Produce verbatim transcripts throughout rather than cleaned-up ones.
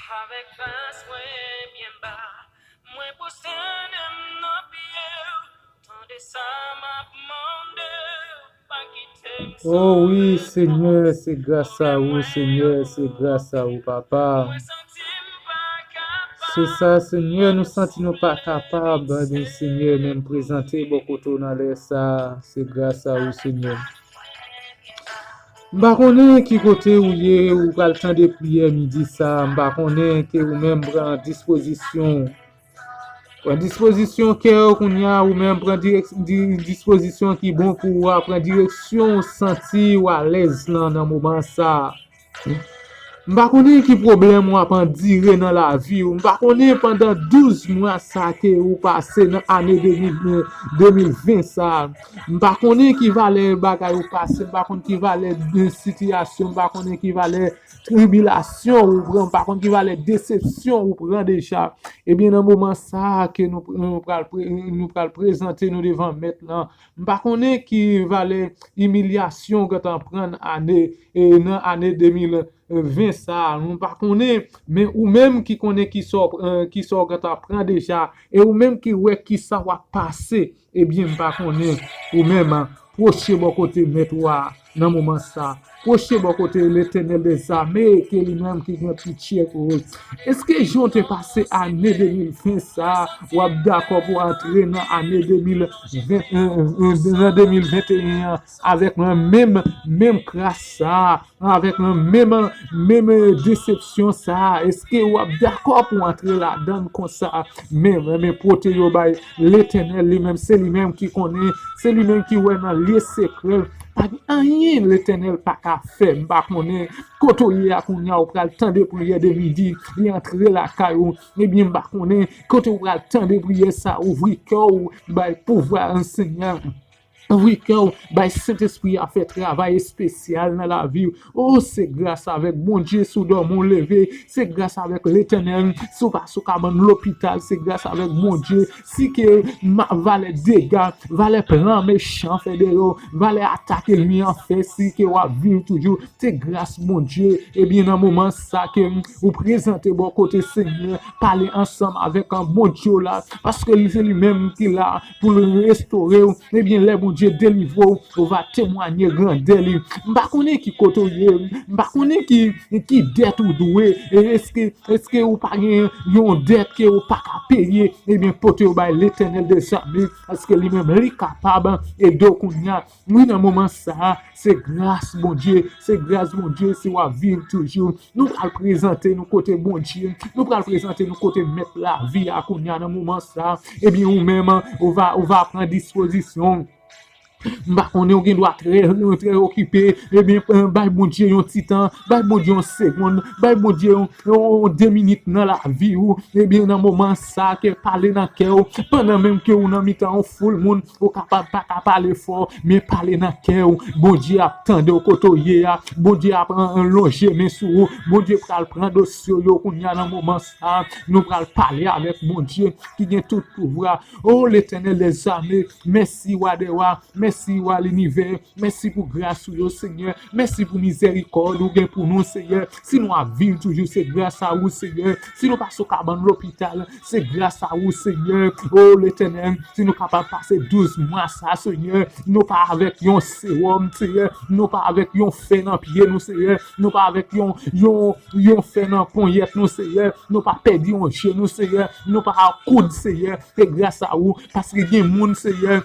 Avèk fas mwen byen ba, mwen pwostrene m nan pye w. Tande sa m ap mande w, pa kite m sanble. Oh wi, Senyè, se gras a ou, Senyè, se gras a ou, Papa. Mwen santi m pa kapab. Se sa, Senyè, nou santi nou pa kapab. Ebyen, Senyè, men m prezante bò kote w nan lè sa a. Se gras a ou, Senyè. M pa konnen ki kote ou ye, ou pral tande priyè midi sa a. M pa konnen ke ou menm pran dispozisyon. Pran dispozisyon kè w kounye a, ou menm pran dirèk-, di-, dispozisyon ki bon pou ou a, pran direksyon w santi w alèz lan nan moman sa a. M pa konnen ki pwoblèm w ap andire nan lavi w. M pa konnen pandan douz mwa sa ke ou pase nan ane de mil, de mil ven sa. M pa konnen ki valè bagay ou pase, m pa konn ki valè de sitiyasyon, m pa konnen ki valè tribilasyon ou pran, m pa konn ki valè desepsyon ou pran deja. Ebyen, nan moman sa a ke nou, nou pral pre-, nou pral prezante nou devan Mèt lan, m pa konnen ki valè imilyasyon ou gentan pran ane, e, nan ane de mil ven sa a. Nou pa konnen, men ou menm ki konnen ki sa w, e, ki sa w gentan pran deja, e ou menm ki wè ki sa w ap pase, ebyen, m pa konnen, ou menm, pwoche bò kote Mèt ou a nan moman sa. Pwoche bò kote Letènèl dèzame, ke li menm ki gen pitye pou ou. Èske jan w te pase ane de mil ven sa a, w ap dakò pou antre nan ane de mil ven, e, e, nan de mil venteyen an avèk menm, menm kras sa a, avèk menm, menm desepsyon sa a? Èske w ap dakò pou antre ladan l konsa? Men, men pote yo bay Letènèl li menm, se li menm ki konnen, se li menm ki wè nan lye sekrè. Pa gen anyen Letènèl pa ka fè. M pa konnen kote w ye a kounye a, ou pral tande priyè de midi, li antre lakay ou. Ebyen, m pa konnen kote w pral tande priyè sa, ouvri kè w, bay pouvwa Senyè. Ouvri kè w, bay Sentespri a fè travay espesyal nan lavi w. O, se gras avèk Bondye si w dòmi w leve, se gras avèk Letènèl si w pase w kabann lopital, se gras avèk Bondye si ke ma-, valè dega, valè plan mechan fè dèyè w, valè atak ènmi an fè, si ke w ap viv toujou, se gras Bondye. Ebyen, nan moman sa ke ou prezante bò kote Senyè, pale ansanm avèk Bondye w la, paske li se li menm ki la pou l restore w. Ebyen, lè Bondye delivre w, ou va temwanye grandè li. M pa konnen ki kote w ye, m pa konnen ki, ki dèt ou dwe. E èske, èske ou pa gen yon dèt ke ou pa ka peye? Ebyen, pote yo bay Letènèl dèzame, paske li menm li kapab ede w kounye a. Wi, nan moman sa a, se gras Bondye, se gras Bondye si w ap viv toujou. Nou pral prezante nou kote Bondye, nou pral prezante nou kote Mèt lavi a kounye a nan moman sa a. Ebyen, ou menm, ou va, ou va pran dispozisyon. M pa konnen, ou gen dwa trè, trè okipe. Ebyen, bay Bondye yon ti tan, bay Bondye yon segonn, bay Bondye yon, yon, yon de minit nan lavi ou. Ebyen, nan moman sa a, ke pale nan kè w, pandan menm ke ou nan mitan yon foul moun, ou kapab pa ka pale fò, men pale nan kè w. Bondye ap tande w kote w ye a. Bondye ap, e, e, lonje men sou ou. Bondye pral pran dosye w yo kounye a nan moman sa a. Nou pral pale avèk Bondye ki gen tout pouvwa. O Letènèl dèzame, mèsi, Wa dè wa, mèsi, Wa linivè, mèsi pou gras ou yo, Senyè, mèsi pou mizèrikòd ou gen pou nou, Senyè. Si nou ap viv toujou, se gras a ou, Senyè. Si nou pase w kabann lopital, se gras a ou, Senyè. O Letènèl, si nou kapab pase douz mwa sa, Senyè, nou pa avèk yon sewòm, Senyè, nou pa avèk yon fè nan pye nou, Senyè, nou pa avèk yon, yon, yon fè nan ponyèt nou, Senyè, nou pa pèdi yon je nou, Senyè, nou pa koud, Senyè, se gras a ou, paske gen moun, Senyè,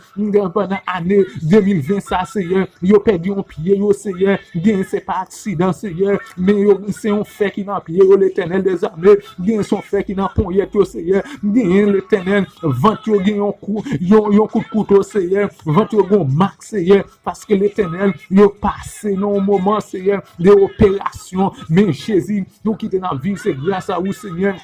pandan ane de mil ven sa, Senyè, yo pèdi yon pye yo, Senyè, gen se pa aksidan, Senyè, men yo, se yon fè ki nan pye yo, Letènèl dèzame, gen se yon fè ki nan ponyèt yo, Senyè, gen, Letènèl, vant yo gen yon kou, yon, yon kout kouto, Senyè, vant yo gen yon mak, Senyè, paske, Letènèl, yo pase nan yon moman, Senyè, de operasyon, men Jezi, nou kite n ap viv, se gras a ou, Senyè.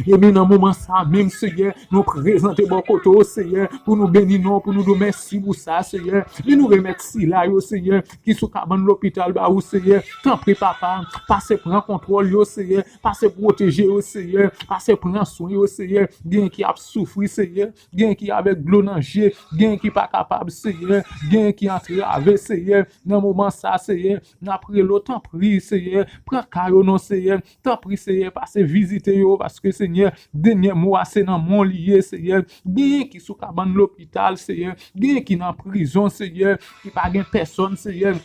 Ebyen, nan moman sa menm, Seyè, nou prezante bò kote w, Seyè, pou nou beni non, pou nou di w mèsi pou sa, Seyè. Men nou remèt sila yo, Seyè, ki sou kabann lopital ba ou, Seyè. Tanpri, Papa, pase pran kontwòl yo, Seyè. Pase pwoteje yo, Seyè. Pase pran swen yo, Seyè. Gen ki ap soufri, Seyè. Gen ki avèk dlo nan je. Gen ki pa kapab, Seyè. Gen ki antrave, Seyè. Nan moman sa, Seyè, n ap rele w, tanpri, Seyè. Pran ka yo non, Seyè. Tanpri, Seyè, pase vizite yo, paske, Seyè, dènye mo a se nan men w li ye, Seyè. Genyen ki sou kabann lopital, Seyè. Genyen ki nan prizon, Seyè, ki pa gen pèsòn, Seyè,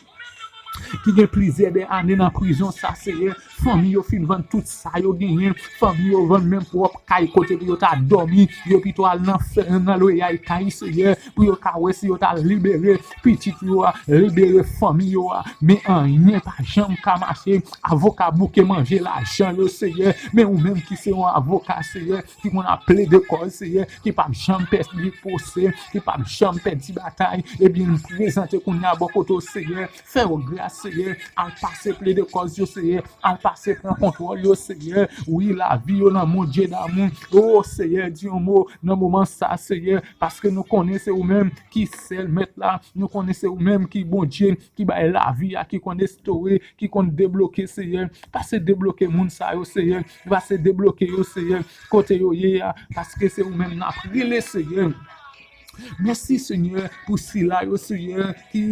ki gen plizyè de ane nan prizon sa, Seyè. Fanmi yo fin vann tout sa yo genyen. Fanmi yo vann menm pwòp kay kote pou yo ta dòmi. Yo pito al nan fè, nan loyay kay, Seyè, pou yo ka wè si yo ta libere pitit yo a, libere fanmi yo a. Men anyen pa janm ka mache. Avoka bouke manje lajan yo, Seyè. Men ou menm ki se yon avoka, Seyè, ki konn ap plede kòz, Seyè, ki p ap janm pèdi pwosè, ki p ap janm pèdi batay, ebyen, m prezante kounye a bò kote w, Seyè. Fè yo gras, Seyè. Al pase plede kòz yo, Seyè. Al pase pran kontwòl yo, Seyè. Wi, lavi yo nan men w, Dye damou. O, Seyè, di yon mo nan moman sa, Seyè, paske nou konnen se ou menm ki sèl mèt la. Nou konnen se ou menm ki Bondye, ki bay lavi a, ki konn restore, ki konn debloke, Seyè. Pase debloke moun sa yo, Seyè. Pase debloke yo, Seyè, kote yo ye a, paske se ou menm n ap rele, Seyè. Mèsi, Senyè, pou sila yo, Seyè, ki,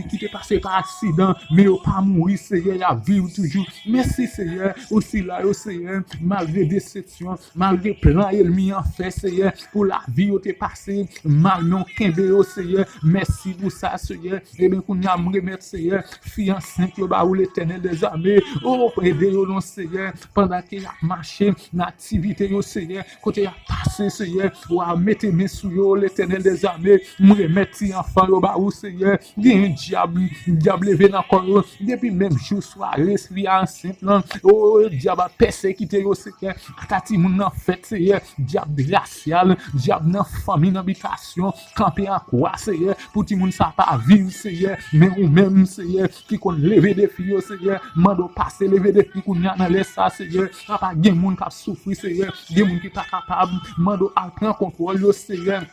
ki te pase pa aksidan, men yo pa mouri, Seyè, y ap viv toujou. Mèsi, Seyè, pou sila yo, Seyè, malgre desepsyon, malgre plan ènmi an fè, Seyè, pou lavi yo te pase mal, men w kenbe yo, Seyè. Mèsi pou sa, Seyè. Ebyen, kounye a, m remèt, Seyè, fi ansent yo ba ou, Letènèl dèzame. O, ede yo non, Seyè, pandan ke y ap mache nan aktivite yo, Seyè, kote y ap pase, Seyè, w a mete men sou yo, Letènèl dèzame. M remèt ti anfan yo ba ou, Seyè. Genyen dyab, dyab leve nan kò yo. Depi menm jou sware fi a ansent lan, o, dyab ap pèsekite yo, Seyè. Ata timoun nan fèt, Seyè. Dyab rasyal, dyab nan fanmi, nan bitasyon, kanpe an kwa, Seyè, pou timoun sa pa viv, Seyè. Men ou menm, Seyè, ki konn leve defi yo, Seyè, mande w pase leve defi kounye a nan lè sa, Seyè. Papa, gen moun k ap soufri, Seyè, gen moun ki pa kapab, mande w al pran kontwòl yo, Seyè.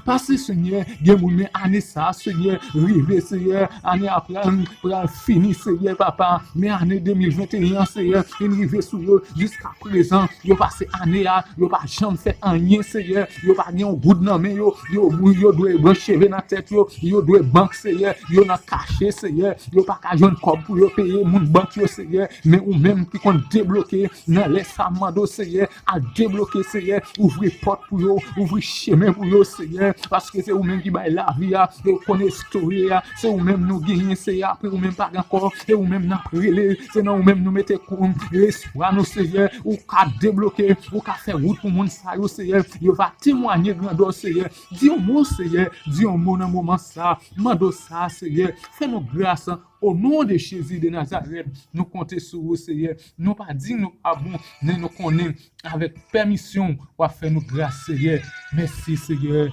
Pase, Senyè, gen moun men ane sa, Senyè, rive, Seyè, ane a pral, pral fini, Seyè, papa. Men ane de mil venteyen an, Seyè, fin rive sou yo, jiska prezan, yo pase ane a, yo pa janm fè anyen, Seyè, yo pa gen yon goud nan men yo, yo, yo dwe branch cheve nan tèt yo, yo dwe bank, Seyè, yo nan kache, Seyè, yo pa ka jwenn kòb pou yo peye moun bank yo, Seyè, men ou menm ki konn debloke, nan lè sa, mande w, Seyè, al debloke, Seyè, ouvri pòt pou yo, ouvri chemen pou yo, Seyè, paske se ou menm ki bay lavi a, se ou konn restore a, se ou menm nou genyen, Seyè, apre ou menm pa gen ankò, se ou menm n ap rele, se nan ou menm nou mete kou, espwa nou, Seyè, ou ka debloke, ou ka fè wout pou moun sa yo, Seyè, yo va temwaye grandè w, Seyè, di yon mo, Seyè, di yon mo nan moman sa, mande w sa, Seyè, fè nou gras, o non de Jezi de Nazarèt, nou konte sou ou, Seyè, nou pa di nou pa bon, men nou konnen avèk pèmisyon w ap fè nou gras, Seyè. Mèsi, Seyè.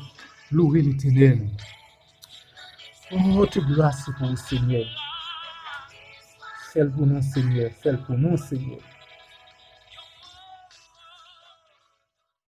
Loure Letènèl. Oh, tout glwa se pou ou, Senyè. Fè l pou nou, Senyè. Fè l pou nou, Senyè.